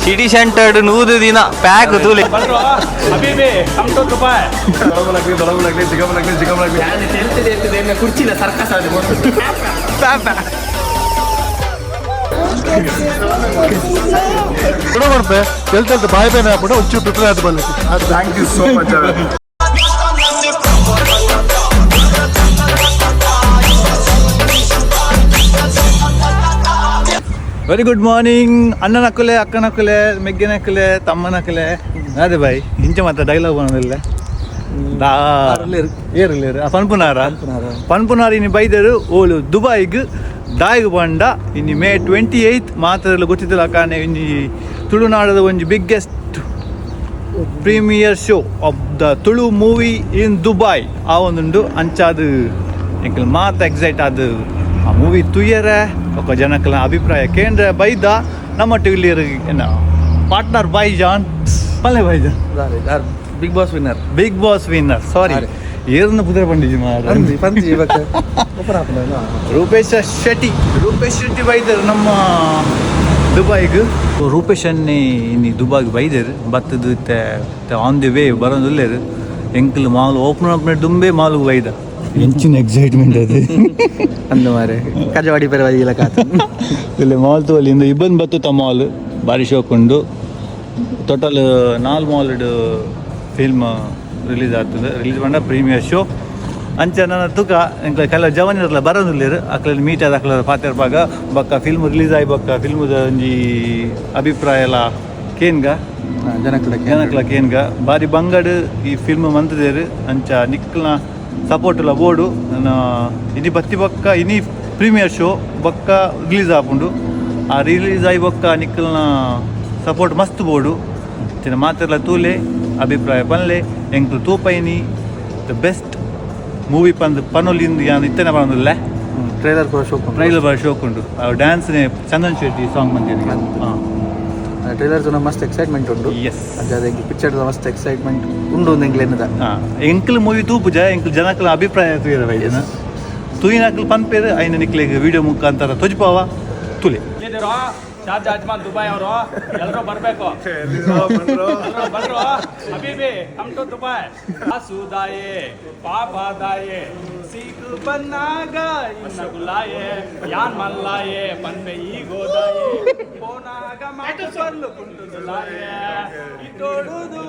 City centre 100 ದಿನ pack ತೂಲೆ. ಹಬೀಬಿ, come to Dubai. ಕುರ್ಚಿನ circus ಆದ. ತೆಲ್ತೆಲ್ತ ಬಾಯಿ ಬೇನೆ ಹಾಕ್ಬಿಟ್ಟು ಒಂಚೂರು ಪ್ರಿಪೇರ್ ಆದ ಬಲ್ಲ. Thank you so much. Very good morning ಅಣ್ಣನಕ್ಕಲೆ, ಅಕ್ಕನಕ್ಕಲೆ, ಮೆಗ್ಗೆನಕ್ಕಲೆ, ತಮ್ಮನಕ್ಕಲೆ. ಅದೇ ಬಾಯ್ ಇಂಚ ಮಾತ್ರ ಡೈಲಾಗ್ ಬರೋದಿಲ್ಲ. ಏರ್ಲೇರು ಪನ್ಪುನಾರ ಪನ್ಪುನಾರ ಇನ್ನು ಬೈದರು ಓಲು ದುಬಾಯ್ಗ್ ದಾಯ್ಗ್ ಬಂಡ. ಇನ್ನು ಮೇ 28 ಮಾತ್ರ ಗೊತ್ತಿದ್ದಿಲ್ಲ ಕಾಣೆ. ಇನ್ನು ತುಳುನಾಡದ ಒಂಜಿ biggest premiere show of the Tulu movie in Dubai ಆ ಒಂದುಂಡು. ಅಂಚಾದು ಎಂಕಲ್ ಮಾತ ಎಕ್ಸೈಟ್ ಆದ್ ಆ ಮೂವಿ ತುಯ್ಯರೆ ఒక ಜನಕ್ಕಲ ಅಭಿಪ್ರಾಯ ಕೇಂದ್ರ ಬೈದ. ನಮ್ಮ ಟಿವಿಲಿ ಏನ ಪಾರ್ಟ್ನರ್ ಬಾಯ್ ಜಾನ್ ಪಲ್ಲೆ bye John. Big boss winner. Big boss winner, sorry. ಏರ್ನ ಪುದ್ರೆ ಪಂಡಿಜಿ ಮಾರ. ಪಂಜಿ ಇವಾಗ. ರೂಪೇಶ್ ಶೆಟ್ಟಿ, ರೂಪೇಶ್ ಶೆಟ್ಟಿ ಬೈದರು ನಮ್ಮ ದುಬೈಗ್. ರೂಪೇಶ್ ಅನ್ನಿ ಇನ್ನಿ ದುಬಾಯ್ಗೆ ಬೈದೇರು ಬತ್ತದು. ಆನ್ the way ಬರೋದುಲ್ಲೇರು. ಎಂಕಲ್ ಮಾಲ್ ಓಪನ್ ಅಪ್ ದುಂಬೆ ಮಾಲ್ಗೆ ಬೈದ. ಎಂಚಿನ ಎಕ್ಸೈಟ್ಮೆಂಟ್ ಅದು. ಅಂದು ಮಾರೆ ಕಜವಾಡಿ ಪರವಾಗಿಲ್ಲ ಕಾತು. ಇಲ್ಲಿ ಮಾಲ್ ತೋಲಿ ಇಂದು ಇಬ್ಬನ್ ಬತ್ತುತ್ತ ಮಾಲ್ ಬಾರಿ ಶೋಕ್ ಉಂಡು. ಟೋಟಲ್ ನಾಲ್ ಮಾಲ್ ಫಿಲ್ಮ್ ರಿಲೀಸ್ ಆಗ್ತದೆ. ರಿಲೀಸ್ ಪಂಡ ಪ್ರೀಮಿಯರ್ ಶೋ. ಅಂಚ ನನ್ನ ತುಕ ಎಂಕ್ಲ ಕೆಲವು ಜವನಿರ್ಲ ಬರೋದಿಲ್ಲೇರು. ಅಕ್ಲ ಮೀಟ್ ಆದ ಅಕ್ಲ ಪಾತೆರ್ಪಾಗ ಬೊಕ್ಕ ಫಿಲ್ಮ್ ರಿಲೀಸ್ ಆಯಿ ಬೊಕ್ಕ ಫಿಲ್ಮ್ದ ಒಂಜಿ ಅಭಿಪ್ರಾಯ ಎಲ್ಲ ಕೇನ್ಗ. ಜನಕುಲ. ಜನಕ್ಲ ಕೇನ್ಗ. ಬಾರಿ ಬಂಗಡ್ ಈ ಫಿಲ್ಮ್ ಮಂತದೇರು. ಅಂಚ ನಿಕ್ಲ್ನ ಸಪೋರ್ಟ್ ಲ ಬೋಡು. ನನ್ನ ಇನಿ ಬತ್ತಿ ಬೊಕ್ಕ ಇನಿ ಪ್ರೀಮಿಯರ್ ಶೋ ಬೊಕ್ಕ ರಿಲೀಸ್ ಆಪುಂಡು. ಆ ರಿಲೀಸ್ ಆಯಿ ಬೊಕ್ಕ ನಿಕ್ಲ್ನ ಸಪೋರ್ಟ್ ಮಸ್ತ್ ಬೋಡು. ಚಿನ್ನ ಮಾತೆರ್ಲ ತೂಲೆ, ಅಭಿಪ್ರಾಯ ಪನ್ಲೆ. ಎಂಕ್ಲು ತೂಪೈನಿ the best movie ಪಂದ್ ಪನೊಲಿಂದು ಯಾನ್ ಇತ್ತನೆ ಪನೊಂದುಲ್ಲೆ. ಟ್ರೈಲರ್ ಪೂರ ಶೋಕ್. ಟ್ರೈಲರ್ ಬಾರಿ ಶೋಕ್ ಉಂಡು. ಡ್ಯಾನ್ಸ್ ಚಂದನ್ ಶೆಟ್ಟಿ ಸಾಂಗ್ ಬಂದಿದೆ, ಹಾಂ. ಟ್ರೈಲರ್ ತೂನ ಮಸ್ತ್ ಎಕ್ಸೈಟ್ಮೆಂಟ್ ಉಂಡು. ಎಸ್. ಅಂಚ ಎಂಕ್ ಪಿಕ್ಚರ್ ಮಸ್ತ್ ಎಕ್ಸೈಟ್ಮೆಂಟ್ ಉಂಡು ಎಂಕ್ಲೆನದ. ಎಂಕ್ಲು ಮೂವಿ ತೂಪುಜ, ಎಂಕ್ಲು ಜನಕ್ಲ ಅಭಿಪ್ರಾಯ ತೂಯರ ಬೈದಿನ. ತೂಯಿನಕ್ಲು ಪನ್ಪೇರು. ಐನ ನಿಕ್ಲೆಗ್ ವಿಡಿಯೋ ಮುಖಾಂತರ ತೊಜ್ಪಾವ, ತುಲೆ. ಎಲ್ಲಿದ್ದೀರೋ? ಶಾರ್ಜಾ, ಅಜ್ಮಾನ್, ದುಬೈ ಅವರು ಎಲ್ಲರೂ ಬರಬೇಕು. ಎಲ್ಲರೂ ಬರ್ರು. ಹಬೀಬಿ, ಕಮ್ ಟು ದುಬೈ. ಸುದಾಯೆ ಪಾಪದಾಯೆ ಸೀಕು ಬನ್ನಾಗ ಇನ್ನ ಗುಲಾಯೆ ಯಾನ್ ಮಲ್ಲಾಯೆ ಪನ್ಪೆ ಈ ಗೋದಾಯೆ ಪೋನಾಗ ಮಾತು ಸೊಲ್ಲು ಕುಂಟುದುಲಾಯೆ ಇತೋಡುದು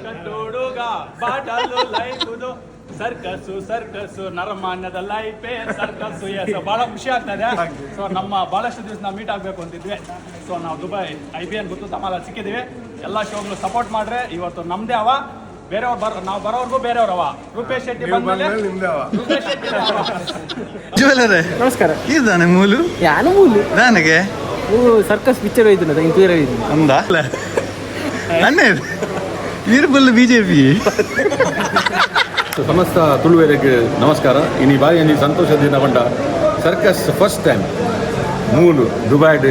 ಕಟ್ಟೋಡುಗ ಬಾಟಲು ಲೈಕುದು ಸರ್ಕಸ್ಸು ಸರ್ಕಸ್ಸು ನರಮಾನ್ಯದ ಲೈಫೇ ಸರ್ಕಸ್ಸು. ಎಸ್, ಭಾಳ ಖುಷಿ ಆಗ್ತದೆ. ಸೊ ನಮ್ಮ ಭಾಳಷ್ಟು ದಿವಸ ನಾವು ಮೀಟ್ ಆಗಬೇಕು ಅಂತಿದ್ವಿ. ಸೊ ನಾವು ದುಬೈ I B N ಗೊತ್ತು ತಮ್ಮಲ್ಲ ಸಿಕ್ಕಿದ್ದೀವಿ. ಎಲ್ಲ ಶೋಗಳು ಸಪೋರ್ಟ್ ಮಾಡ್ರೆ. ಇವತ್ತು ನಮ್ಮದೇ ಅವ, ಬೇರೆಯವ್ರು ಬರ್ ನಾವು ಬರೋರ್ಗೂ ಬೇರೆಯವ್ರವ. ರೂಪೇಶ್ ಶೆಟ್ಟಿ ಬಂದ್ಮೇಲೆ ರೂಪೇಶ್ ಶೆಟ್ಟಿ ಅವ. ಜುವೆಲರೇ. ನಮಸ್ಕಾರ. ಇದ್ದಾನೆ ಮೂಲು. ಯಾನು ಮೂಲು. ನನಗೆ ಓ ಸರ್ಕಸ್ ಪಿಕ್ಚರ್ ಹೋಯ್ತು, ಇಂಕ್ವೈರಿ ಹೋಯ್ತು. ಅಂದ ಅನ್ನೇ ವೀರಬಲ್ ಬಿಜೆಪಿ. ಸಮಸ್ತ ತುಳುವೆರೆಗ್ ನಮಸ್ಕಾರ. ಇನಿ ಬಾರಿ ಒಂಜಿ ಸಂತೋಷ ದಿನ ಪಂಡ ಸರ್ಕಸ್ ಫಸ್ಟ್ ಟೈಮ್ ಮೂಲು ದುಬೈಡ್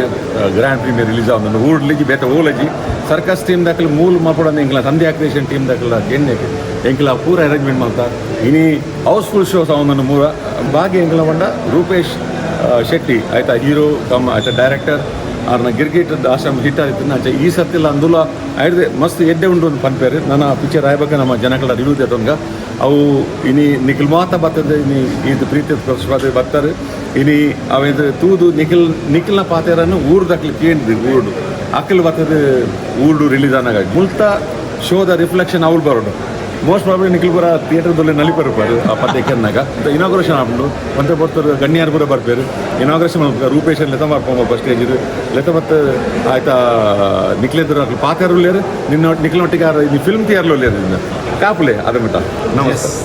ಗ್ರ್ಯಾಂಡ್ ಪ್ರೀಮಿಯರ್ ರಿಲೀಸ್ ಆವೊಂದುಂಡು. ಊರ್ಡ್ಲಿಜಿ ಬೇತೆ ಓಲಜಿ ಸರ್ಕಸ್ ಟೀಮ್ ದಕಲ್ ಮೂಲು ಮಲ್ಪೊಡಂದು ಎಂಕ್ಲ ಸಂಧ್ಯಾ ಕ್ರಿಯೇಷನ್ ಟೀಮ್ ದಕಲ್ ಕೆನ್ನೆಕ್ ಎಂಕ್ಲ ಪೂರ ಅರೇಂಜ್ಮೆಂಟ್ ಮಲ್ತ. ಇನಿ ಹೌಸ್ಫುಲ್ ಶೋಸ್ ಆವೊಂದುಂಡು ಮೂರ ಬಾಗಿ. ಎಂಕ್ಲ ಪಂಡ ರೂಪೇಶ್ ಶೆಟ್ಟಿ ಆಯ್ತಾ ಹೀರೋ ಕಮ್ ಆಯ್ತಾ ಡೈರೆಕ್ಟರ್. ಆರ್ನ ಗಿರ್ಗಿಟ್ ಆಶ್ರಮ ಹಿಟ್ ಆಯ್ತು. ಅಂಚ ಈ ಸರ್ತಿಲ ಅಂದುಲ ಐಡ್ದೆ ಮಸ್ತ್ ಎಡ್ಡೆ ಉಂಡು ಒಂದು ಪನ್ಪೇರು. ನನ್ನ ಪಿಕ್ಚರ್ ಆಯ್ಬೇಕ ನಮ್ಮ ಜನಗಳ ರಿವ್ಯೂ ದೇತೊಂಗ. ಅವು ಇನಿ ನಿಖಿಲ್ ಮಾತ ಬರ್ತದೆ. ಇನಿ ಇದು ಪ್ರೀತಿ ಪ್ರತಿಷ್ಠಾದ ಬರ್ತಾರೆ. ಇನಿ ಅವೇದು ತೂದು ನಿಖಿಲ್ ನಿಖಿಲ್ನ ಪಾತೆರನ್ನು ಊರು ದಕ್ಲು ಕೇಂದ್ರ ಊರುಡು ಅಕ್ಕಲು ಬರ್ತದೆ. ಊರುಡು ರಿಲೀಸ್ ಆನಾಗ ಮುಲ್ತ ಶೋದ ರಿಫ್ಲೆಕ್ಷನ್ ಅವ್ಳು ಬರೋಡು. ಮೋಸ್ಟ್ ಪ್ರಾಬ್ಲಿ ನಿಖಿಲ್ ಪುರ ಥಿಯೇಟರ್ದಲ್ಲಿ ನಲಿಪರು ಆ ಪದ್ಯ ಕೆನ್ನಾಗ. ಇನಾಗ್ರೇಷನ್ ಆಪುಂಡು. ಒಂತೆ ಪೊರ್ತರು ಗಣ್ಯಾರು ಪೂರ ಬರ್ಪೇರು. ಇನಾಗ್ರೇಷನ್ ಮಲ್ಪುಗ ರೂಪೇಶ್ ಲೆತ ಬರ್ಪೊಂಬ ಸ್ಟೇಜ್ ಲೆತ. ಮತ್ತು ಆಯ್ತಾ ನಿಕ್ಲೆದ್ರು ಅಕ್ಲು ಪಾತೆರು ಲೇರು ನಿನ್ನ ನಿಖಿಲ್ನೊಟ್ಟಿಗೆ ಈ ಫಿಲ್ಮ್ ಥಿಯೇಟರ್ ಲೇರು ನಿನ್ನ ಕಾಪುಲೆ ಅದ ಮಟ್ಟ. ನಮಸ್ತೆ.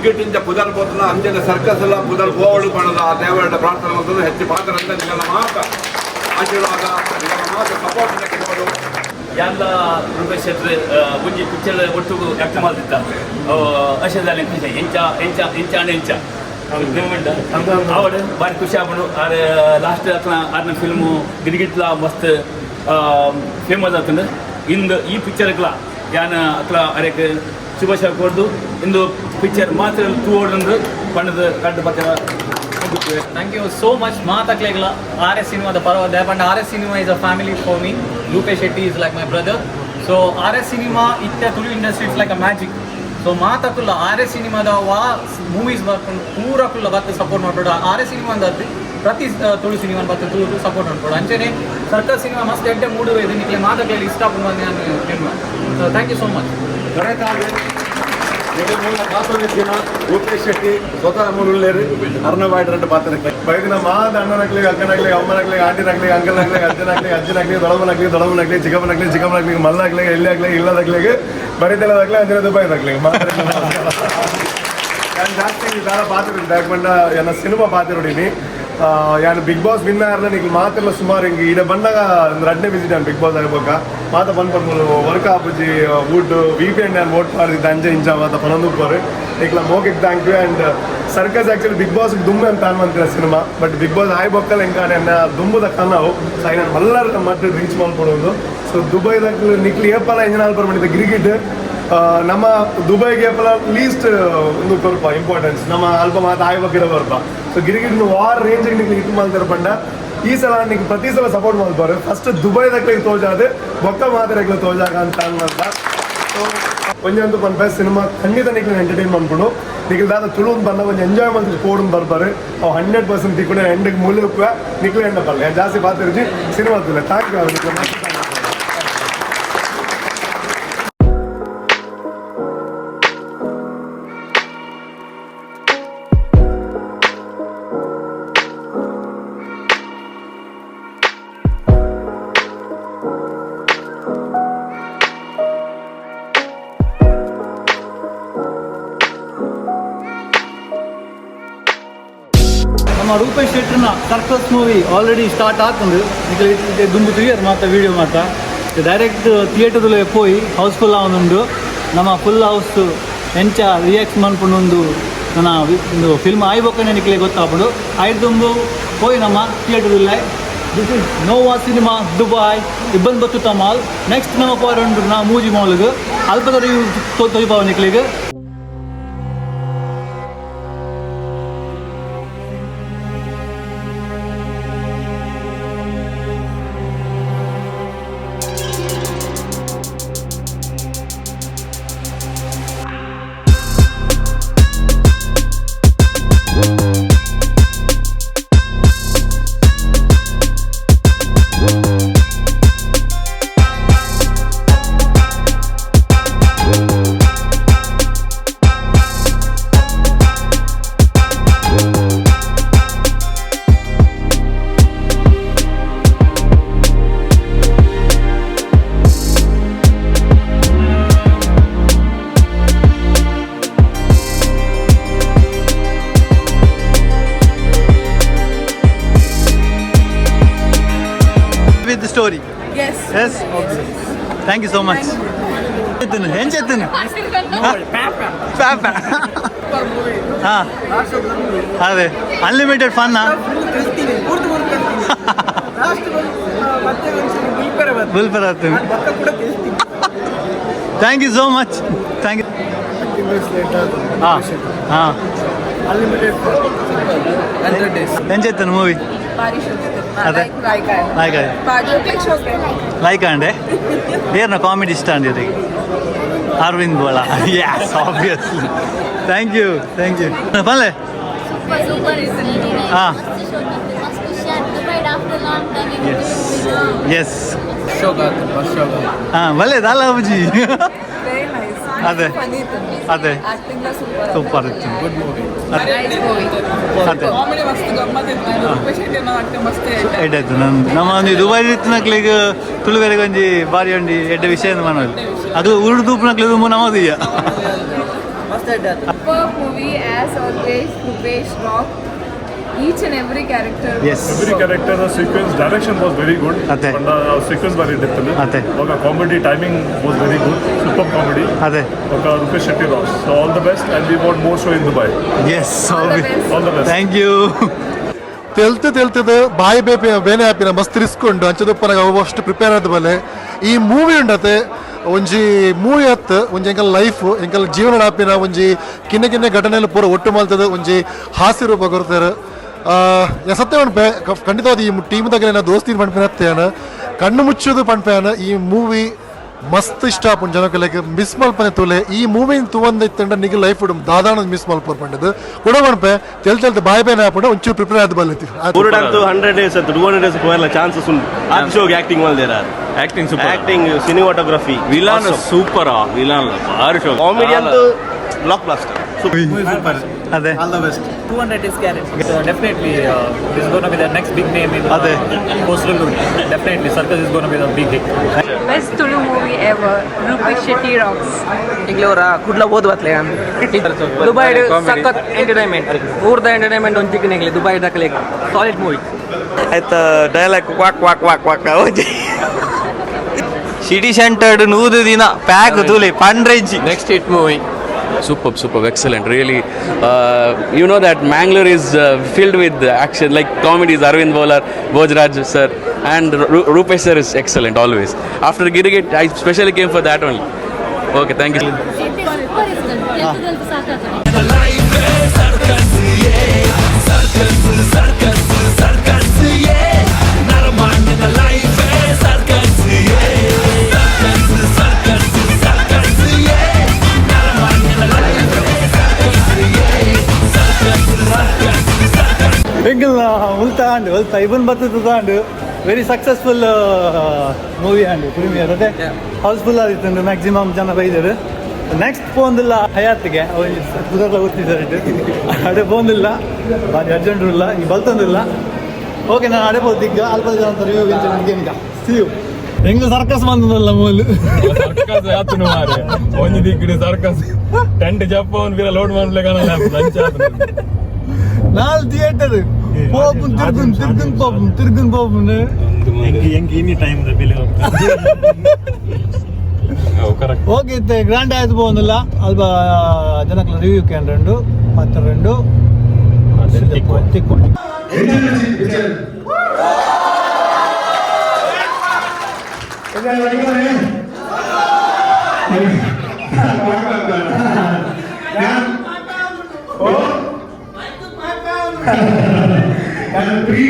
ಗಿರ್ಗಿಟ್ಟಿಂದ ಪುದರ್ ಪೋತನ ಅಂಜನ ಸರ್ಕಸ್ ಎಲ್ಲ ಪುದರ್ ಪೋವಳು ಪಣದ ಆ ದೇವರ ಪ್ರಾರ್ಥನೆ ಮಾಡ್ತದೆ ಹೆಚ್ಚು ಪಾತ್ರ ಅಂತ ನಿಗಲ ಮಾತ ಆಶೀರ್ವಾದ ನಿಗಲ ಮಾತ ಸಪೋರ್ಟ್ ನೆಕ್ಕೋದು. ಯಾನ್ಲ ರೂಪೇಶ್ ಶೆಟ್ರ್ ಒಂಜಿ ಪಿಕ್ಚರ್ ಒಟ್ಟುಗು ಆಕ್ಟ್ ಮಲ್ತಿತ್ತ ಅಶದಲ್ಲಿ ಖುಷಿ ಎಂಚ ಎಂಚ ಎಂಚ ಅಂಡ ಎಂಚ ಆವಡ್ ಬಾರಿ ಖುಷಿ ಆಪುಂಡು. ಆರ್ ಲಾಸ್ಟ್ ಅತ್ನ ಆರ್ನ ಫಿಲ್ಮು ಗಿರಿಗಿಟ್ಲ ಮಸ್ತ್ ಫೇಮಸ್ ಆತುಂಡು. ಇಂದು ಈ ಪಿಕ್ಚರ್ಗ್ಲ ಯಾನ್ ಅಕ್ಲ ಅರೆಕ್ ಶುಭಾಶಯ ಕೊರ್ದು ಇಂದು ಪಿಕ್ಚರ್ ಮಾತ್ರ ತೂವೊಡುಂದು ಪಂಡದು ರಡ್ಡ್ ಪತ್ರ. Thank you so much ಮಾತಕ್ಲೆಗ್ಲ R S ಸಿನಿಮಾದ ಪರವಾದ. ಪಂಡ R S cinema is a family for me. Rupesh Shetty is like my brother. So R S cinema ಇತ್ತೆ Tulu industry it's like a magic. So ಮಾತಕುಲ್ಲ R S ಸಿನಿಮಾದ ವಾ movies ಬರ್ಕೊಂಡು ಪೂರಕುಲ್ಲ ಬತ್ತು support ಮಾಡ್ಬೇಡ. R S cinema ಅಂದದ್ದು ಪ್ರತಿ Tulu cinema ಬತ್ತು Tulu support ಮಾಡ್ಬೇಡ. ಅಂಚೆನೆ ಸರ್ಕಸ್ ಸಿನಿಮಾ ಮಸ್ತ್ ಎಡ್ಡೆ ಮೂಡು ಇದು ನಿಕ್ಲೆ ಮಾತಕ್ಲೆಗ್ ಇಷ್ಟ ಆಪುಂಡು ನಾನು. So thank you so much. Rupesh Shetty ಸ್ವತಃ ಮೂಲುಲ್ಲೇರು ಅರ್ಣವಾಯ್ಡ್ రెండు ಪಾತ್ರ. ಬೈದಿನ ಮಾದ ಅಣ್ಣನಾಗ್ಲಿ, ಅಕ್ಕನಾಗ್ಲಿ, ಅಮ್ಮನಾಗ್ಲಿ, ಆಂಟಿನಾಗ್ಲಿ, ಅಂಕಲ್ನಾಗ್ಲಿ, ಅಜ್ಜನಾಗ್ಲಿ, ಅಜ್ಜನಾಗ್ಲಿ, ದೊಡಮನಾಗ್ಲಿ, ದೊಡಮನಾಗ್ಲಿ, ಚಿಕ್ಕಮ್ಮನಾಗ್ಲಿ, ಚಿಕ್ಕಮ್ಮನಾಗ್ಲಿ, ಮಲ್ನಾಗ್ಲಿ, ಎಲ್ಲಿ ಇಲ್ಲದಾಗ್ಲಿ, ಬರಿತಲದಾಗ್ಲಿ, ಅಂಜನ ದುಬೈದಾಗ್ಲಿ. ನಾನು ಜಾಸ್ತಿ ದಾರ ಪಾತ್ರ ಯಾಕಂಡ ಎನ್ನ ಸಿನಿಮಾ ಪಾತ್ರ ನೋಡೀನಿ. ಯಾನು big boss win ಆರ್ನ ನಿಕ್ ಮಾತೆಲ್ಲ ಸುಮಾರು ಹಿಂಗೆ ಇಡ ಬಂದಾಗ ಒಂದು ರಡ್ನೇ ವಿಸಿಟ್ ನಾನು ಬಿಗ್ ಬಾಸ್ ಆಗ್ಬೇಕ ಮಾತ ಬಂದ್ ಪನ್ಪುನು ವರ್ಕ್ ಆಪುಜಿ wood V P N ನಾನು ವೋಟ್ ಮಾಡಿದ್ದೆ ಅಂಜೆ ಇಂಚ ಮಾತ ಪನೊಂದುಪ್ಪರು ನಿಕ್ಲ ಮೋಕಿಗೆ thank you. And circus actually big boss ದುಮ್ಮೆ ಅಂತ ಅನ್ವಂತಿರ cinema, but big boss ಆಯ್ ಬೊಕ್ಕಲ್ ಎಂಕ ನನ್ನ ದುಂಬುದ ಕನವು. ಸೊ ನಾನು ಮಲ್ಲರ್ ಮತ್ತೆ ರೀಚ್ ಮಾಡ್ಕೊಡೋದು. ಸೊ ದುಬೈದಾಗ ನಿಕ್ಲಿ ಏಪಲ ಇಂಜಿನ್ ಆಲ್ಪರ್ ಮಾಡಿದ್ದೆ ಕ್ರಿಕೆಟ್ ನಮ್ಮ ದುಬೈಗೆ ಏಪಲ ಲೀಸ್ಟ್ ಒಂದು ಕೊರ್ಪ ಇಂಪಾರ್ಟೆನ್ಸ್ ನಮ್ಮ ಅಲ್ಪ ಮಾತು ಆಯ್ ಬಕ್ಕಿಡ ಬರ್ಪ. ಸೊ ಗಿರಿಗಿಟ್ ವಾರ್ ರೇಂಜ್ ನಿಕ್ಲಿ ಹಿಟ್ ಮಾಡ್ತಾರೆ ಪಂಡ ಈ ಸಲ ನಿಂಗೆ ಪ್ರತಿ ಸಲ ಸಪೋರ್ಟ್ ಮಾಡ್ತಾರೆ. ಫಸ್ಟ್ ದುಬೈದಾಗ್ಲಿಗೆ ತೋಜಾದೆ ಬೊಕ್ಕ ಮಾತಾಡಕ್ಕೆ ತೋಜಾಗ ಅಂತ ಅನ್ನಂತ. ಸೊ ಒಂಜೊಂದು ಪನ್ಪೆ ಸಿನಿಮಾ ಖಂಡಿತ ನಿಕ್ಲೆ ಎಂಟರ್ಟೈನ್ ಮಾಡ್ಕೊಂಡು ನಿಖಿಲ್ ದಾದ ತುಳುನ್ ಬಂದ ಒಂಜಿ ಎಂಜಾಯ್ ಮಾಡ್ತಿದ್ದು ಕೋಡುನ್ ಬರ್ಬಾರು. ಅವು 100% ತಿಕ್ಕೊಂಡು ಎಂಡಿಗೆ ಮೂಲೆ ಉಪ್ಪು ನಿಕ್ಲೆ ಎಂಡ ಬರಲ್ಲ ಜಾಸ್ತಿ ಪಾತಿರ್ಜಿ ಸಿನಿಮಾ ತುಲೆ. Thank you ನಿಕ್ಲೆ. ನಮ್ಮ Rupesh ಶೆಟ್ಟರ್ನ circus movie already start ಆತಂದು ನಿಕಲ್ ದುಂಬು ತುಯ್ಯರ್ ಮಾತ ವೀಡಿಯೋ ಮಾತ ಡೈರೆಕ್ಟ್ ಥಿಯೇಟರ್ದಲ್ಲಿ ಪೋಯಿ ಹೌಸ್ಫುಲ್ ಆವೊಂದುಂಡು. ನಮ್ಮ ಫುಲ್ ಹೌಸ್ ಎಂಚ ರಿಯಾಕ್ಟ್ ಮನ್ಪುಂಡು ಒಂದು ನನ್ನ ಒಂದು ಫಿಲ್ಮ್ ಆಯ್ಬೊಕ್ಕನೆ ನಿಕ್ಲೆ ಗೊತ್ತಾಪುಂಡು. ಆಯ್ತು ದುಂಬು ಪೋಯಿ ನಮ್ಮ ಥಿಯೇಟರ್ದಲ್ಲಿ. This is Nova cinema Dubai Ibn Battuta mall. Next ನಮ್ಮ ಪೋರ್ ನಾ ಮೂಜಿ ಮಾಲ್ಗ್ ಅಲ್ಪದ ರಿವ್ಯೂ ತೊಯ್ಪಾವ ನಿಕ್ಲೆಗ್. With the story. Yes. Yes. Okay. Thank you so much. ಎಂಚೆತ್ತನು ಪಾಪ. ಹಾಂ ಅದೇ ಅನ್ಲಿಮಿಟೆಡ್ ಫನ್. ಬುಲ್ಪರ್ ಆಗ್ತೀನಿ. Thank you so much. Thank you. ಹಾಂ ಹಾಂ ಎಂಚೆತ್ತನು ಮೂವಿ? ಬಾರಿ ಶೋಕ್. ಅದೇ. Like like. Like ಅಂಡೆ ಏರ್ನ ಕಾಮಿಡಿ ಇಷ್ಟ ಅಂడి ಇವರಿಗೆ Aravind Bola. Yes, obviously. Thank you, thank you. ಪಲ್ಲೆ. ಸೂಪರ್ ಸೂಪರ್ ಇತ್ತು. ಹಾ. ಮಸ್ತ್ ಶೋಕ್ ಇತ್ತು, ಮಸ್ತ್ ಖುಷಿ ಆಯ್ತು. Dubai after long time. Yes yes. ಶೋಕ್ ಆಯ್ತು, ಮಸ್ತ್ ಶೋಕ್ ಆಯ್ತು. ಹಾಂ ಒಳ್ಳೇದಲ್ಲ ಅಬುಜಿ? Very nice. ಅದೇ. ಫನಿ ಇತ್ತು. ಅದೇ. Acting super. super ಇತ್ತು. Good movie. Nice movie. ಅದೇ. ಕಾಮಿಡಿ ಮಸ್ತ್ ಗಮ್ಮತ್ ಇತ್ತು. ರೂಪೇಶ್ ಶೆಟ್ಟಿ ಆಕ್ಟಿಂಗ್ ಮಸ್ತ್. ಎಡ್ಡೆ ನಂದು ನಮ್ಮ ಒಂದು ದುಬೈ ಇತ್ತಿನಕ್ಲಿಗೆ ತುಳುವೆರೆಗೆ ಒಂಜಿ ಬಾರಿ ಒಂಜಿ ಎಡ್ಡೆ ವಿಷಯ ಮನೋಲಿ. ಅದು ಉರುಡು ತೂಪುನಕ್ಲೆ ದುಂಬು ನಮ್ಮದು. Super movie as always. Rupesh rock. Each and every character. Yes. Every character sequence direction was very good. ಅದೇ. Sequence ಬಾರಿ ಇಟ್ಟಿತ್ತು. ಅದೇ. ఒక comedy timing was very good, super comedy. ಅದೇ. ఒక Rupesh Shetty rocks. So all the best and we want more show in Dubai. Yes. All the best. All the best. Thank you. ತೆಲ್ತು ತೆಲ್ತದ ಬಾಯಿ ಬೇಪೆ ಬೇನೆ ಆಪಿನ ಮಸ್ತ್ risk ಉಂಡು ಅಂಚದಪ್ಪನಾಗ ಅವು ಅಷ್ಟು prepare ಆದ ಬಲೆ ಈ ಮೂವಿ ಉಂಡತೆ ಒಂಜಿ ಮೂವಿ ಅತ್ ಒಂಜಿ ಎಂಕಲ್ ಲೈಫ್ ಎಂಕಲ್ ಜೀವನ ಆಪಿನ ಒಂಜಿ ಕಿನ್ನ ಕಿನ್ನ ಘಟನೆಲು ಪೂರ ಒಟ್ಟು ಮಲ್ತದ ಒಂಜಿ ಹಾಸ್ಯ ರೂಪ ಕೊರ್ತಾರೆ. ಸತ್ಯ ಪನ್ಪೆ, ಖಂಡಿತವಾದ ಈ ಟೀಮ್ ದಾಗ ದೋಸ್ತಿ ಪನ್ಪಿನ ಕಣ್ಣು ಮುಚ್ಚೋದು ಪನ್ಪೆನ. ಈ ಮೂವಿ ಮಸ್ತ್ ಇಷ್ಟ ಆಪುಂಡು ಜನಕಲೆಗ್, ಮಿಸ್ ಮಲ್ಪನೆ ತೂಲೆ. ಈ ಮೂವಿ ತೂವಂದ ಇತ್ತಂಡ ನಿಗ್ ಲೈಫ್ ದಾದಾನ ಮಿಸ್ ಮಲ್ಪರ್ ಪಂಡದು ಕೂಡ ಪನ್ಪೆ. ತೆಲ್ ತೆಲ್ತ ಬಾಯಿ ಬೇನೆ ಆಪುಂಡು, ಒಂಚೂರು ಪ್ರಿಪೇರ್ ಆದ್ ಬಲ್ಲತಿ. ಊರುಡಂತೂ 100 ಡೇಸ್ ಅಂತ 200 ಡೇಸ್ ಹೋಗಲ್ಲ ಚಾನ್ಸಸ್ ಉಂಟು. ಆ ಶೋಗೆ ಆಕ್ಟಿಂಗ್ ಮಲ್ದೇರ. Acting super. Acting, cinematography. Villain super, villain ಬಾರಿ ಶೋ. ಕಾಮಿಡಿ ಅಂತೂ ಬ್ಲಾಕ್ ಬ್ಲಾಸ್ಟರ್. ಅದೇ. 200 is guarantee. So definitely, this is going to be the next big name in ಅದೇ. Coastal Route. Definitely, Circus is going to be the big hit. Best Tulu movie ever. Rupesh Shetty rocks. ಎಂಗ್ಲವರ Kudla ಓದು ಬತ್ಲೆ. Dubai ಸಖತ್ entertainment. ಊರ್ದ entertainment ಒಂದು ಚಿಕ್ಕನೆಗ್ಲಿ Dubai ದಾಖಲೆ solid movie. ಆಯ್ತಾ, dialogue quack quack quack quack. City centred 100 ದಿನ pack ತೂಲೆ ಪಂಡ್ರೆಜ್ಜಿ. Next hit movie. Superb, superb, excellent. Really, you know that Mangalore is filled with action, like comedies. Arvind Bowler, Bhojraj sir, and Rupesh sir is excellent always. After Girigit, I specially came for that only. Okay, thank you. Super ಇತ್ತು. ತೆಲ್ತು ಸಾಕಾಗ್ತದೆ. ಎಂಕಲ್ನ ಉಲ್ತಾ and ಉಲ್ತಾ ಇವನ್ ಬರ್ತದ and very successful movie and premier ಅದೇ house full ಆದಿತ್ತು, maximum ಜನ ಬೈದರು. Next ಪೋಂದಿಲ್ಲ ಹಯಾತ್ಗೆ ಪುದರ್ಲ ಗೊತ್ತಿದ್ದಾರೆ. ಅಡೆ ಪೋಂದಿಲ್ಲ, ಬಾರಿ urgent ಇಲ್ಲ ಈ ಬಲ್ತಂದಿಲ್ಲ. ಓಕೆ, ನಾನು ಅಡೆ ಪೋತಿಗ್ಗ ಅಲ್ಪ ಜನ review. C you. ಹೆಂಗ ಸರ್ಕಸ್ ಬಂದದಲ್ಲ ಮೂಲು. ಸರ್ಕಸ್ ಆತನು ಮಾರೆ. ಒಂಜಿ ದಿಕ್ಕಿಡು ಸರ್ಕಸ್ ಟೆಂಟ್ ಜಪ್ಪವನ್ ಬೀರ ಲೋಡ್ ಮಾಡ್ಲಿಕ್ಕೆ ಲಂಚ್ ಆತನು. ನಾಲ್ ಥಿಯೇಟರ್ ಪೋಪುನ್ ತಿರ್ಗುನ್ ತಿರ್ಗುನ್ ಪೋಪುನ್ ತಿರ್ಗುನ್ ಪೋಪುನ್. ಹೆಂಗ್ any time bill. Correct. Okay, ಇತ್ತೆ ಗ್ರ್ಯಾಂಡ್ ಆಯ್ತು ಪೋಂದಿಲ್ಲ. ಅಲ್ಪ ಜನಕ್ಲ ರಿವ್ಯೂ can ರೆಂಡು ಪತ್ತು ರೆಂಡು ತಿಕ್ಕು. ಪ್ರೀ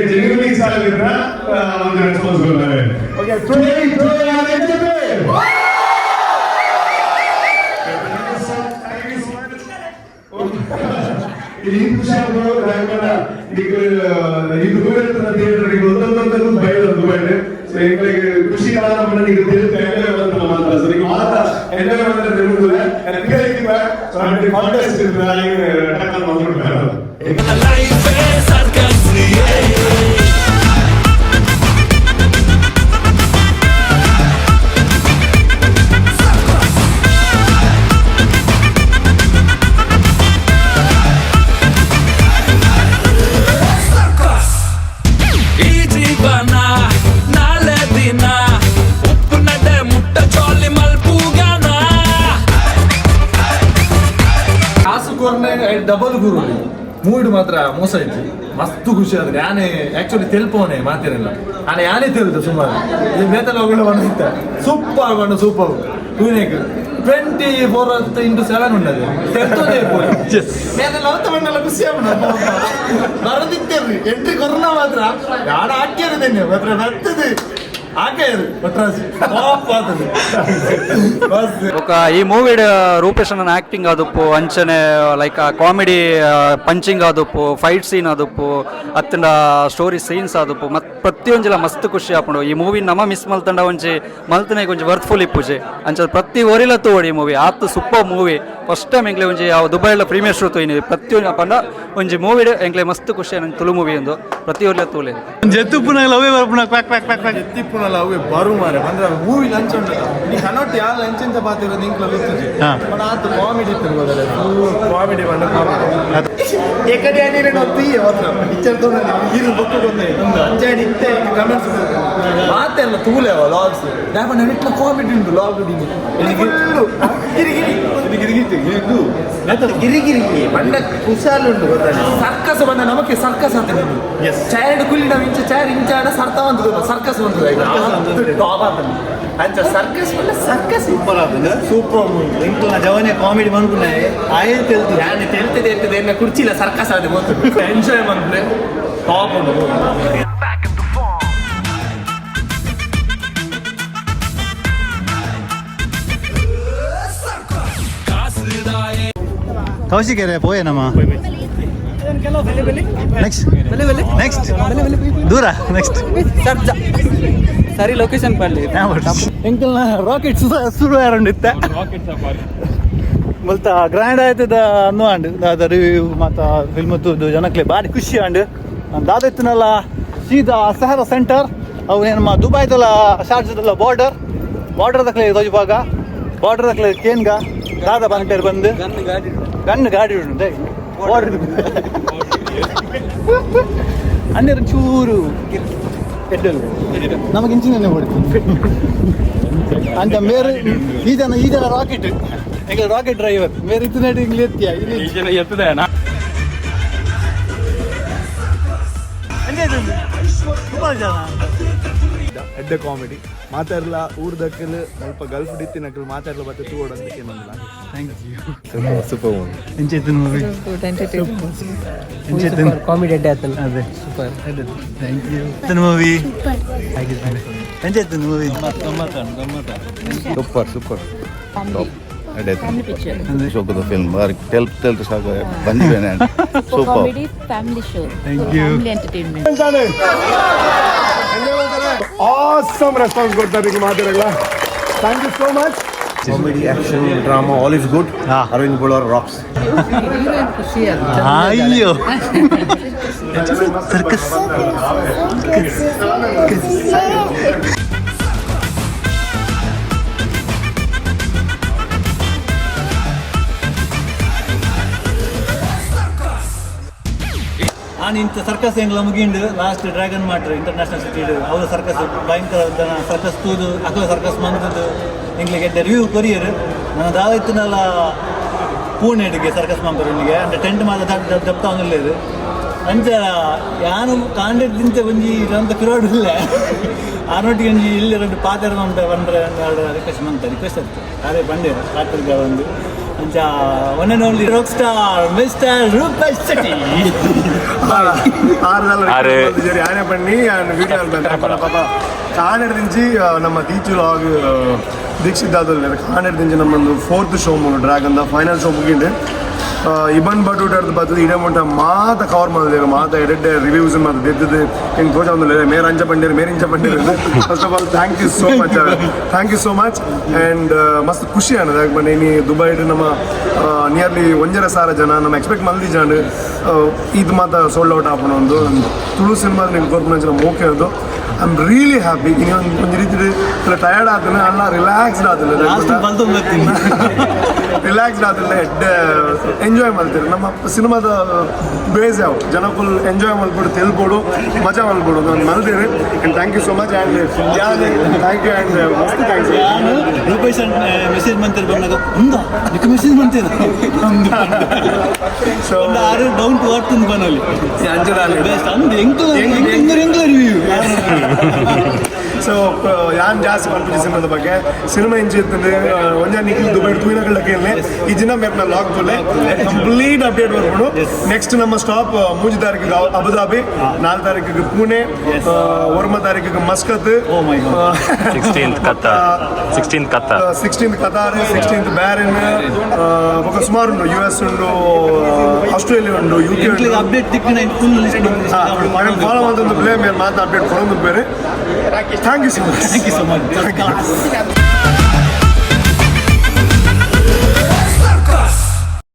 ಜೆನ್ಯೂನ್ಲಿ ಒಂದು ರೆಸ್ಪಾನ್ಸ್ ಕೊಡ್ತಾರೆ. ಓಕೆ. ಈ ಖುಷಿ ಇದು ಥಿಯೇಟರ್ ಒಂದೊಂದೊಂದೊಂದು ಬೈದ ದುಬೈ. ಸೊ ಎಂಗಳಿಗೆ ಖುಷಿ ಆದ ನೀವು ಎಂಜಾಯ್ ಮಾಡ್ತಾರೆ ಮಾತ್ರ. ಸೊ ನೀವು ಮಾತ್ರ ಎಂಜಾಯ್ ಮಾಡಿದ್ರೆ ತಿರುಗುದಿಲ್ಲ. ಕಾಂಟೆಸ್ಟ್ ಬಂದ್ಬಿಡ್ತಾರೆ. ಈ ಜೀವನ ನಾಳೆ ದಿನ ಉಪ್ಪು ನಡೆ ಮುಟ್ಟ ಜಾಲಿ ಮಲ್ಪುಗಾನ. ಕಾಸು ಕೊರ್ನೆ ಡಬಲ್ ಗುರು. ಮೂಡ್ ಮಾತ್ರ ಮೋಸ ಇತ್ತು. ಮಸ್ತ್ ಖುಷಿ ಆದ್ರೆ ಯಾನೆ ಆಕ್ಚುಲಿ ತೆಲ್ಪವನೆ ಮಾತೇನಿಲ್ಲ. ಆನೆ ಯಾನೇ ತೆಲ್ದು ಸುಮಾರು ಈ ಮೇತಲ ಹೋಗಲು ಬಂದಿತ್ತ. ಸೂಪರ್ ಬಣ್ಣ, ಸೂಪರ್. ತೂನೇಕ್ 24x7 ಉಂಡದು ತೆಲ್ತೋದೇ. ಮೇಲೆಲ್ಲ ಅವತ್ತ ಬಣ್ಣಲ್ಲ ಖುಷಿ ಆಪುಂಡು. ಬರದಿತ್ತೇರ್ರಿ ಎಂಟ್ರಿ ಕೊರೋನಾ ಮಾತ್ರ ಯಾಡ ಹಾಕ್ಯಾರದೇನೆ ಮಾತ್ರ ಬರ್ತದೆ ಹಾಕ್ಯಾರು ಒಟ್ರಾಸಿ ಟಾಪ್ ಆತದೆ ಬಸ್. ಬೊಕ ಈ ಮೂವಿಡ್ ರೂಪೇಶ್ ಅಣ್ಣನ ಆಕ್ಟಿಂಗ್ ಆದುಪ್ಪು, ಅಂಚನೆ like comedy punching ಆದುಪ್ಪು, fight scene ಆದುಪ್ಪು, ಅತ್ತಂಡ ಸ್ಟೋರಿ ಸೀನ್ಸ್ ಆದುಪ್ಪು, ಮತ್ತು ಪ್ರತಿಯೊಂಜಿಲ ಮಸ್ತ್ ಖುಷಿ ಆಪುಂಡು. ಈ ಮೂವಿ ನಮ ಮಿಸ್ ಮಲ್ತಂಡ ಒಂಜಿ ಮಲ್ತನೆಗ್ ಒಂಜಿ ವರ್ತ್ಫುಲ್ ಇಪ್ಪುಜಿ. ಅಂಚ ಪ್ರತಿ ಒರಿಲ ತೂವೊಡು ಈ ಮೂವಿ. ಆತ್ super movie. First time ಎಂಕ್ಲೆ ಒಂಜಿ ಯಾವ ದುಬೈಲ ಪ್ರೀಮಿಯರ್ ಶೋ ತೂಯಿನಿ. ಪ್ರತಿಯೊಂಜಿ ಪಂಡ ಒಂಜಿ ಮೂವಿಡ್ ಎಂಕ್ಲೆ ಮಸ್ತ್ ಖುಷಿ ಆನಂದ್. ತುಳು ಮೂವಿ ಎಂದು ಪ್ರತಿ ಒರಿಲ ತೂಲೆ. ಜೆತ್ತುಪ್ಪುನಾಗಲ ಅವೇ ಬರ್ಪುನ quack quack quack quack. ಮಲ್ಪುನಲ್ಲ ಅವೇ ಬರು ಮಾರೆ ಅಂದ್ರೆ ಮೂವಿ ಲಂಚ್ ಉಂಟಲ್ಲ ನೀ ಕನ್ನಡ ಯಾರ ಲಂಚ್ ಅಂತ ಪಾತಿರೋದು ನಿಂಕ್ಲ ಗೊತ್ತುಜಿ ಬಟ್ ಆತು ಕಾಮಿಡಿ ಇತ್ತು ಗೊತ್ತಲ್ಲ ಫುಲ್ ಕಾಮಿಡಿ ಬಂದ ಕಾಮಿಡಿ ಏಕಡೆ ನೀರು ತೀಯ ಮಾತ್ರ ಪಿಕ್ಚರ್ ತಗೊಂಡು ನೀರು ಬೊಕ್ಕ ಗೊತ್ತೇ ಅಂಚಾಡಿ ಇತ್ತೆ ಕಮೆಂಟ್ಸ್ ಮಾತೆಲ್ಲ ತೂಲೆವ ಲಾಗ್ಸ್ ಯಾಕಂದ್ರೆ ಇಟ್ಲ ಕಾಮಿಡಿ ಉಂಟು ಲಾಗ್ ಫುಲ್ಲು ಗಿರಿ ಗಿರಿ ಗಿರಿ ಗಿರಿ ಗಿರಿ ಬಂಡ ಕುಶಾಲ್ ಉಂಟು ಗೊತ್ತಾನೆ ಸರ್ಕಸ್ ಬಂದ ನಮಗೆ ಸರ್ಕಸ್ ಅಂತ ಚೈರ್ಡ್ ಕುಲ್ಲಿ ನಾವು ಇಂಚ ಚೈರ್ ಇಂಚಾಡ ಸರ್ತ ಬಂತು ಸರ್ಕಸ್ ಬಂತು ಟಾಪ್ ಆತನ ಅಂಚ ಸರ್ಕಸ್ ಬಂದ ಸರ್ಕಸ್ ಸೂಪರ್ ಆತಂಡ ಸೂಪರ್ ಮೂವಿ. ಎಂಕ್ಲ ಜವನೆ ಕಾಮಿಡಿ ಮನ್ಪುನೆ ಆಯೇ ತೆಲ್ತು. ನಾನು ತೆಲ್ತದೆ ತೆಲ್ತದೆ ಎನ್ನ ಕುರ್ಚಿಲ್ಲ ಸರ್ಕಸ್ ಆದ ಗೊತ್ತು ಎಂಜಾಯ್ ಮಂತ್ಲೆ ಟಾಪ್ ಉಂಟು ಮೂವಿ. ಕೌಶಿಕೆರೆ ಪೋಯೆ ನಮ್ಮ ನೆಕ್ಸ್ಟ್ ನೆಕ್ಸ್ಟ್ ದೂರ ನೆಕ್ಸ್ಟ್ ಸರಿ ಲೊಕೇಶನ್ ಪಡ್ಲಿ. ಎಂಕಲ್ನ ರಾಕೆಟ್ ಸುರು ಯಾರಂಡಿತ್ತ ಮುಲ್ತ ಗ್ರ್ಯಾಂಡ್ ಆಯ್ತದ ಅನ್ನು ಅಂಡ್ ದಾದ ರಿವ್ಯೂ ಮಾತ ಫಿಲ್ಮ್ ತೂದು ಜನಕ್ಲೆ ಬಾರಿ ಖುಷಿ ಅಂಡ್ ದಾದ ಇತ್ತನಲ್ಲ ಸೀದಾ ಸಹರ ಸೆಂಟರ್ ಅವು ನಮ್ಮ ದುಬೈದಲ್ಲ ಶಾರ್ಜದಲ್ಲ ಬಾರ್ಡರ್ ಬಾರ್ಡರ್ ದಕ್ಲೆ ತೋಜುಪಾಗ ಬಾರ್ಡರ್ ದಕ್ಲೆ ಕೇನ್ಗ ದಾದ ಬಂಟೇರ್ ಬಂದು ಗಣ್ಣು ಗಾಡಿ ಉಂಟು ಬಾರ್ಡರ್ ಅನ್ನೇರು ಚೂರು ಎಡ್ಡಲ್ಲ ನಮಗೆ ಇಂಚಿನ ಹೊಡಿತು ಅಂತ ಮೇರೆ ಈ ಜನ ಈ ಜನ ರಾಕೆಟ್ ಎಂಗ ರಾಕೆಟ್ ಡ್ರೈವರ್ ಮೇರೆ ಇತ್ತು ಇಂಗ್ಲಿ ಎತ್ತಿಯ ಇಲ್ಲಿ ಈ ಜನ ಎತ್ತದೇನಾ? ತುಂಬ ಜನ ಎಡ್ಡೆ ಕಾಮಿಡಿ ಮಾತಾಡ್ಲ ಊರ್ದಕ್ಕಲ್ ಸ್ವಲ್ಪ ಗಲ್ಫ್ ಡಿತ್ತಿನಕ್ಕಲ್ ಮಾತಾಡ್ಲ ಬತ್ತೆ ತೂಡಂದಕ್ಕೆ ನಂದಿಲ್ಲ. Thank you. Super movie. ಎಂಚೈತನ್ ಮೂವಿ ಎಂಚೈತನ್ ಕಾಮಿಡಿ ಅಡ್ಡೆ ಆತಲ್ಲ. ಅದೇ. Super. Thank you. Movie ಎಂಚೈತನ್ movie? Super super top ಎಡ್ಡೆ ಶೋಕದ ಫಿಲ್ಮ್ ಬಾರಿ ತೆಲ್ಪ್ ತೆಲ್ತ್ ಸಾಕು ಬಂದಿದ್ದೇನೆ. Super. Comedy family show. Thank you. Family entertainment. Awesome response ಕೊಡ್ತಾರೆ ಈಗ ಮಾತಾಡಲ್ಲ. Thank you so much. Comedy, action, drama, all is good. Aravind Bolar rocks. ಅಯ್ಯೋ circus. ನಾನು ಇಂಥ ಸರ್ಕಸ್ ಎಂಗ್ಲ ಮುಗಿಂಡು ಲಾಸ್ಟ್ ಡ್ರ್ಯಾಗನ್ ಮಾಡ್ರು ಇಂಟರ್ನ್ಯಾಷನಲ್ ಸಿಟಿ ಅವರ ಸರ್ಕಸ್ ಭಯಂಕರ ಸರ್ಕಸ್ ತೂದು ಅಕಲ ಸರ್ಕಸ್ ಮಂತದ್ದು ಎಂಗ್ಲಿಗೆ ಎಡ್ಡೆ ರಿವ್ಯೂ ಕೊರಿಯರ್. ನನ್ನ ದಾವ ಇತ್ತನಲ್ಲ ಪೂಣೆಡಿಗೆ ಸರ್ಕಸ್ ಮಂಪರಿಗೆ ಅಂದ್ರೆ ಟೆಂಟ್ ಮಾತ್ರ ದಪ್ಪ ದಪ್ಪ ಅವನಿಲ್ಲ. ಅಂಚ ಯಾನು ಕಾಂಡೆಡ್ ಒಂಜಿ ಅಂತ ಕ್ರೌಡ್ ಇಲ್ಲ ಆನೊಟ್ಟಿಗೆ ಒಂಜಿ ಇಲ್ಲಿ ಎರಡು ಪಾತ್ರ ಮಂಪೆ ಬಂದ್ರೆ ರಿಕ್ವೆಸ್ಟ್ ಮಂತ ರಿಕ್ವೆಸ್ಟ್ ಇತ್ತು ಅದೇ ಬಂಡೆ ಪಾತ್ರಕ್ಕೆ ಬಂದು. ಅಂಚ one and only rock star mister Rupesh Shetty. ಆರು ಆನೆ பண்ணಿ ವಿಡಿಯೋ ಪಾಪ ಕಾನೆಡ್ದಿಂಚಿ ನಮ್ಮ ದೀಚು ಲಾಗ್ ದೀಕ್ಷಿತ್ ದಾದಲ್ ಕಾನೆಡ್ದಿಂಚಿ ನಮ್ಮೊಂದು ಫೋರ್ತ್ ಶೋ ಮೂಲು dragon the final show ಮುಗಿಂಡೆ ಇಬನ್ ಬಟೂಟರ್ದು ಬರ್ತದೆ ಇಡೇ ಮುಂಟ ಮಾತ ಕವರ್ ಮಾಡಿದ್ರು ಮಾತ ಎಡೆಡ್ಡೆ ರಿವ್ಯೂಸ್ ಮಾತ ದೆದ್ದದು ಹೆಂಗೆ ತೋಜ ಒಂದು ಮೇರೆ ಅಂಚ ಪಂಡೇರು ಮೇರೆ ಇಂಚ ಪಂಡೇರು. First of all thank you so much, thank you so much. And ಮಸ್ತ್ ಖುಷಿ ಅನ್ನೋದು ಯಾಕೆ ಬನ್ನಿ ಇನಿ ದುಬೈಡ್ ನಮ್ಮ ನಿಯರ್ಲಿ 1.5 ಸಾವಿರ ಜನ ನಮ್ಮ ಎಕ್ಸ್ಪೆಕ್ಟ್ ಮಲ್ದಿ ಜನ ಇದು ಮಾತ ಸೋಲ್ಡ್ ಔಟ್ ಆಪಣ ಒಂದು ತುಳು ಸಿನಿಮಾ ನಿಮ್ಗೆ ಕೊರ್ಪುನಂಚಿನ ಮೋಕೆ ಅದು. I am really happy. ಇನ್ನೊಂದು ಒಂದು ರೀತಿ ಟಯರ್ಡ್ ಆತನ ಅಲ್ಲ ರಿಲ್ಯಾಕ್ಸ್ಡ್ ಆತನ. ರಿಲ್ಯಾಕ್ಸ್ಡ್ ಆತಲ್ಲ ಹೆಡ್ ಎಂಜಾಯ್ ಮಾಡ್ತೀರಿ. ನಮ್ಮ ಸಿನಿಮಾದ ಬೇಸ್ ಯಾವ ಜನ ಫುಲ್ ಎಂಜಾಯ್ ಮಾಡ್ಬಿಡು ತಿಳ್ಕೊಡು ಮಜಾ ಮಾಡ್ಬಿಡು ನಾನು ಮಲ್ತೀರಿ. And thank you so much and thank you and ಮಸ್ತ್ thanks. ನಾನು ರೂಪೇಶ್ ಮೆಸೇಜ್ ಮಂತಿರ್ ಬಂದಾಗ ఉందా నీకు ಮೆಸೇಜ್ ಮಂತಿರ ಸೊ ಆರು ಡೌನ್ ಟು ಅರ್ತ್ ఉంది ಬನಲ್ಲಿ ಬೆಸ್ಟ್ ಅಂದ್ ಎಂಕ್ಲ ಎಂಕ್ಲ ಎಂಕ್ಲ ರಿವ್ಯೂ. ಸೊ ಯಾನ್ ಜಾಸ್ತಿ ಪನ್ಪುಜಿ ಸಿನಿಮಾದ ಬಗ್ಗೆ. ಸಿನಿಮಾ ಇಂಚಿ ಇರ್ತದೆ ಒಂಜ ನಿಖಿಲ್ ದುಬೈ ತೂಯಿನಗಳ ಕೇಳನೆ ಈ ದಿನ ಮೇಪ್ನ ಲಾಗ್ ತುಲೆ ಕಂಪ್ಲೀಟ್ ಅಪ್ಡೇಟ್ ಬರ್ಬೋದು. ನೆಕ್ಸ್ಟ್ ನಮ್ಮ ಸ್ಟಾಪ್ 3 ತಾರೀಕಿಗೆ ಅಬುದಾಬಿ, 4 ತಾರೀಕಿಗೆ ಪುಣೆ, 1 ತಾರೀಕಿಗೆ Muscat, 16th Qatar, 16th Qatar. 16th Qatar, 16th Bahrain, ಬೊಕ ಸುಮಾರು ಉಂಟು ಯು ಎಸ್ ಉಂಟು, ಆಸ್ಟ್ರೇಲಿಯಾ ಉಂಟು, ಯು ಕೆ ಉಂಟು. ಅಪ್ಡೇಟ್ ತಿಕ್ಕಿನ ಫುಲ್ ಲಿಸ್ಟ್. ಫಾಲೋ ಮಾಡ್ತಂದು ಪ್ಲೇ ಮೇಲೆ ಮಾತು ಅಪ್ಡೇಟ್ ಕೊಡೋದು ಬೇರೆ. Thank you so much. Thank you so much.